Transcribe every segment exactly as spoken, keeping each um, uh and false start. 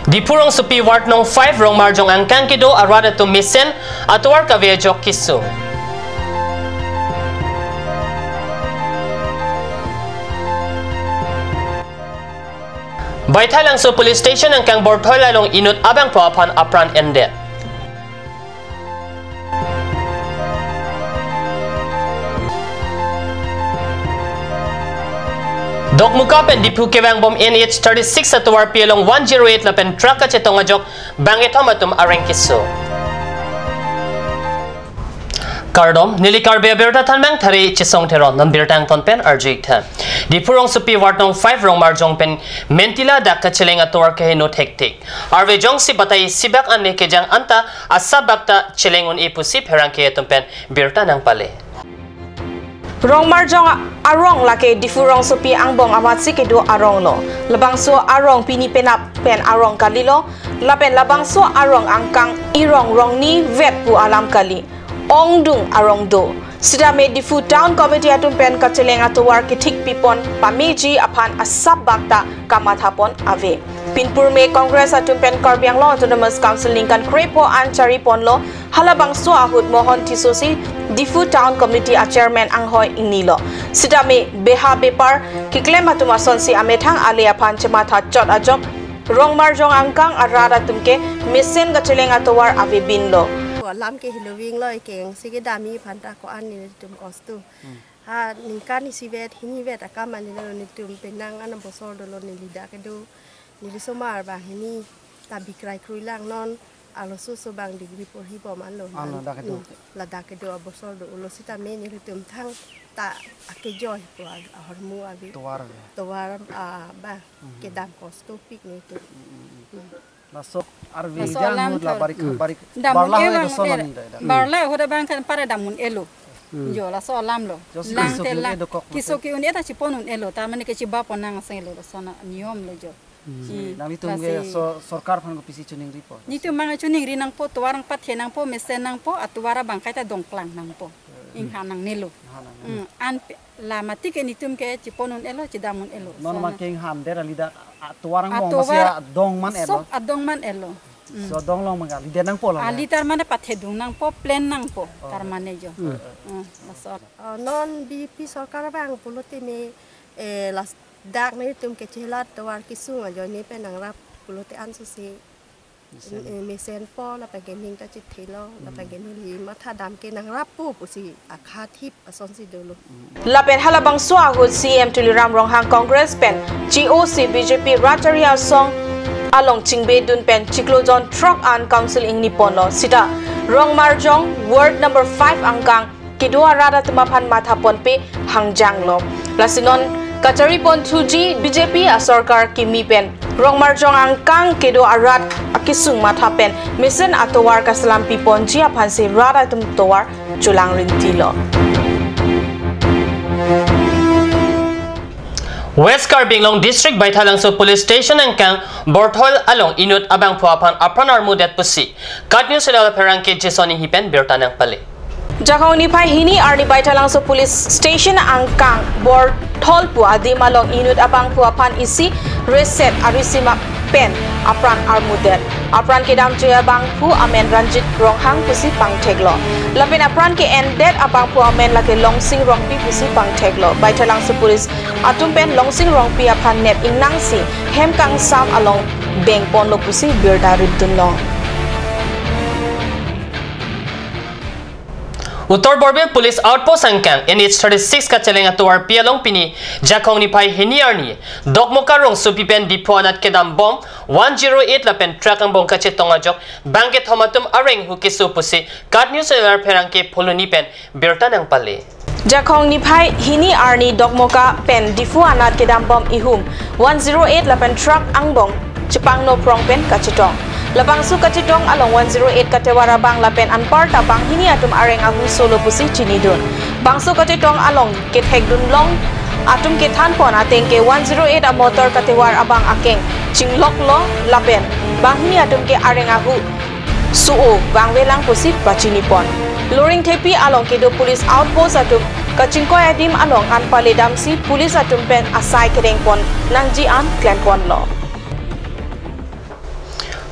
Diphu Rongsopi Ward Nong five Rongmarjong angkang kedo arat atum mesen atovar kave ajok kesung. Baithalangso Police Station angkang Borthol along inut abangphu aphan apran endet. Dokmoka pen Diphu kevangbom N H thirty-six atovarpi along one zero eight lapen truck kachetong ajok bangkethom atum areng keso. Kardom, neli Karbi Abirta Thanbang Thari Chisong Theron, non birta angton pen arju-ik tha. Diphu Rongsopi Ward Nong five Rongmarjong pen Mentila dak kacheleng atovar keheno thektik. Arve jongsi batai isibak ane kejang anta asabak ta cheleng un-e pusi pherangke atum pen birta nangpale. Rongmarjong arong lake Diphu Rongsopi angbong amatsi kedo arong lo. Labangso arong pini penap pen arong kalilo, lapen labangso arong angkang irong rongni vet pu alam kali. Ongdung arong do. Sitame Diphu Town Committee atum pen kacheleng atovar kethik pipon pameji aphan asabak ta kamathapon ave. Pinpur me Congress atum pen Karbi Anglong Autonomous Council ningkan krepho an chariponlo, halabangso ahut Mohon Tisso si Diphu Town Committee a chairman anghoi ingnilo. Sitame beha bepar keklem atum asonsi amethang ale aphan chematha chot ajok Rongmarjong angkang arat atum ke mesen kacheleng atovar avebinlo. Alam ke hiloving lo, ekeng si kedam-i aphan ta ko-an nelitum kostu. Hmm. Ha ningkan isivet hinivet akam anilo, nelitum penang an abosor dolo, neli dak kedo, neli somar abang hini ta bikrai krui lang, non arloso so abang degree porhibom anlo. Alo, dak kedo. Hmm, ladak kedo abosor dolo, sitame nelitum thangta akejoi pu ahormu ave. Tovar ave. Tovar, ah, abang. Mhm. Kedam kostopik nelitum. Mhm, mhm. Hmm. Laso arve. Laso jang alam hut la thor. Barik, hmm, barik, dam barla un-e hut abang laso un-e, nang dai dak. Barla hut abang kan pare dam un-elo. Hmm. Jo, laso alam lo. Jos lang kiso te ke-un-e lang dokok kiso mate. Ke-un-e ta chepon un-elo. Ta mane kechebapon nang aseng lo, laso na niyom lo jo. Hmm. Hmm. Nanglitum ke lasi so sorkar aphan kopisi choningripo? Nelitum abang choningri nangpo, tovar nangpathe nangpo, mesen nangpo, atovar abang kaita dongklang nangpo. Hmm. Inghan nangnelo. Inghan nangnelo. Hmm. An pe-, la mati ke nelitum ke chepon un-elo, chedam un-elo. Non so ma na. Keng han der ali dak atovar angbong atovar masi adong man-etlo. Sok adong man-etlo. Hmm. So adong along ma kali der nangpo lo. Ali tar mane pathedung nangpo, plan nangpo, oh, tar mane jo. Hmm. Hmm, laso. Oh, non B J P sorkar abang pulote me, eh, ladak nelitum ke chelat tovar kesung ajoine pen nangrap pulote ansose. Mesen. Eh, mesenpo, lapen ke ning ta chethelo, lapen ke neli mathadam ke nangrappo pusi akhathip asonsi dolo. Lapen halabangso ahut C E M Tuliram Ronghang Congress pen G O C B J P Rajari Asong along chingbedun pen chiklo jon throk an council ingniponlo. Sita Rongmarjong Ward number five angkang kedo arat atum aphan mathaponpe hangjanglo. Lasi non kacharipon thuji B J P asorkar kimi pen Rongmarjong angkang kedo arat akesung matha pen mesen atovar kaselam piponji aphansi rat atum tovar cholangrinti lo. West Karbi Anglong District Baithalangso Police Station angkang Borthol along inut abangphu aphan apran armudet pusi KAT News Channel pherangke Jason Inghi pen birta nangpale. Jakhong niphai hini arni Baithalangso Police Station angkang Borthol pu adim along inut abangphu aphan isi reset arisi mak pen apran armudet. Apran kedamji abangphu amen Ranjit Ronghang pusi pangtheklo. Lapen apran ke-endet abangphu amen lake Longsing Rongpi pusi pangtheklo. Baithalangso Police atum pen Longsing Rongpi aphan nep ingnangsi hem kangsam along bengponlo pusi birta ritdunlong. Uttar Borbil Police Outpost angkang N H thirty-six kacheleng atovarpi along pini Jakhong niphai hini arni Dokmoka Rongsopi pen Diphu anat kedambom one zero eight lapen truck angbong kachetong ajok bangkethom atum areng hu keso pusi KAT News Channel pherangke Phuloni pen birta nangpale. Jakhong niphai hini arni Dokmoka pen Diphu anat kedambom ihum one zero eight lapen truck angbong chepangno phrong pen kachetong. Labangso kachetong along one zero eight katovar abang lapen anparta banghini atum areng ahu solo pusi chinidun. Bangso kachetong along kethekdunlong atum kethanpon ateng ke one zero eight amotor katovar abang akeng chingloklo lapen banghini atum ke areng ahu so-o vangvelang pusi pachinipon. Loringthepi along kedo police outpost atum kachingkoi adim along anpale damsi police atum pen asai kedengpon nangji an klemponlo.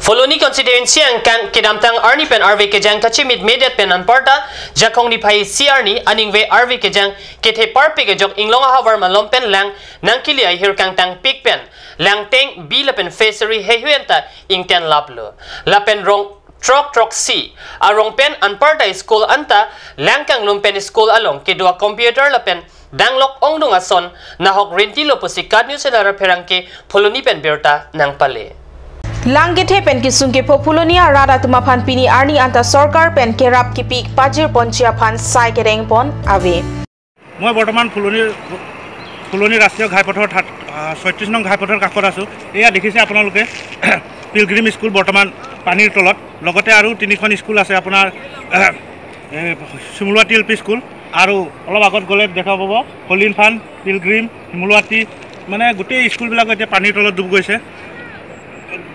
Phuloni constituency angkang kedamtang arni pen arve kejang kachimit medet pen anparta Jakhong niphai isi arni aningve arve kejang kethe parpik ajok inglong ahavar malom pen lang nangkili ahir kangtang pik pen lang tank bi lapen fishery heihui anta ingten laplo. Lapen rong throk throksi arong pen anparta school anta lang kanglum pen school along kedo a-computer lapen danglok ongdung ason nahok rintilo pusi KAT News Channel apherangke Phuloni pen birta nangpale. Lang kethe pen kesung kepho Phuloni arat atum aphan pini arni anta sorkar pen kerap kepi pajir ponji aphan sai kereng pon ave. মই বৰ্তমান ফুলনি ফুলনি ৰাষ্ট্ৰীয় ঘাইপথৰ ঠাত ছয়ত্ৰিছ নং ঘাইপথৰ কাষত আছোঁ। এয়া দেখিছে আপোনালোকে পিলগ্ৰিম স্কুল বৰ্তমান পানীৰ তলত, লগতে আৰু তিনিখন স্কুল আছে আপোনাৰ এই শিমলুৱাটি এল পি স্কুল আৰু অলপ আগত গ'লে দেখা পাব হলিনফান, পিলগ্ৰিম, শিমলুৱাটি, মানে গোটেই স্কুলবিলাক এতিয়া পানীৰ তলত ডুব গৈছে।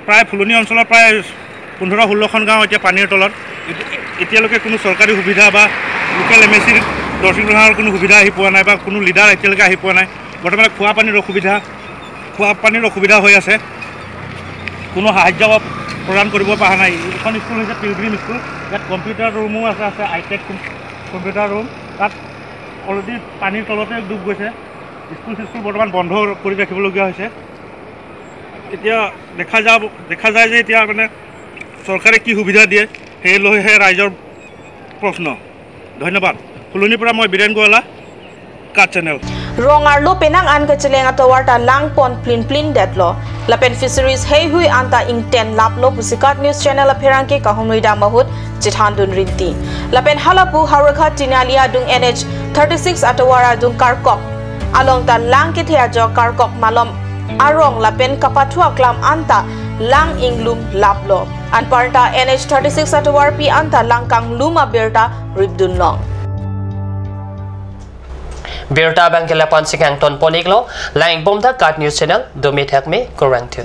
প্ৰায় ফুলনি অঞ্চলৰ প্ৰায় পোন্ধৰ ষোল্লখন গাঁও এতিয়া পানীৰ তলত। এতি- এতিয়ালৈকে কোনো চৰকাৰী সুবিধা বা লোকেল এম এ চিৰ দৰ্শিং প্ৰধানৰ কোনো সুবিধা আহি পোৱা নাই বা কোনো লিডাৰ এতিয়ালৈকে আহি পোৱা নাই। বৰ্তমানে খোৱা পানীৰ অসুবিধা, খোৱা পানীৰ অসুবিধা হৈ আছে, কোনো সাহায্য প্ৰদান কৰিব পৰা নাই। এইখন স্কুল হৈছে পিলগ্ৰিম স্কুল, ইয়াত কম্পিউটাৰ ৰুমো আছে, আছে হাইটেক কম- কম্পিউটাৰ ৰুম, তাত অলৰেডি পানীৰ তলতে ডুব গৈছে। স্কুল চিস্কুল বৰ্তমান বন্ধ কৰি ৰাখিবলগীয়া হৈছে। এতিয়া দেখা যাব দেখা যায় যে এতিয়া মানে চৰকাৰে কি সুবিধা দিয়ে, সেই লৈহে ৰাইজৰ প্ৰশ্ন। ধন্যবাদ। ফুলনিৰ পৰা মই বীৰেন গোৱালা, কাট channel. Rong arlo penang an kacheleng atovar ta lang pon plin plin detlo. Lapen fisheries heihui anta ingten laplo pusi KAT News Channel apherangke Kahumri Dam ahut chethan dun rinti. Lapen halapu Howraghat Tinali adung N H thirty six atovar adung Karkok along ta lang kethe ajok Karkok malom arong lapen kapathu aklam anta lang inglum laplo. Anparta N H thirty six atovarpi anta lang kanglum abirta ripdun long. Birta abangke lapu-an si kangton pon iklo, lang ik bom ta KAT News Channel, dome thakme, kurvangthu.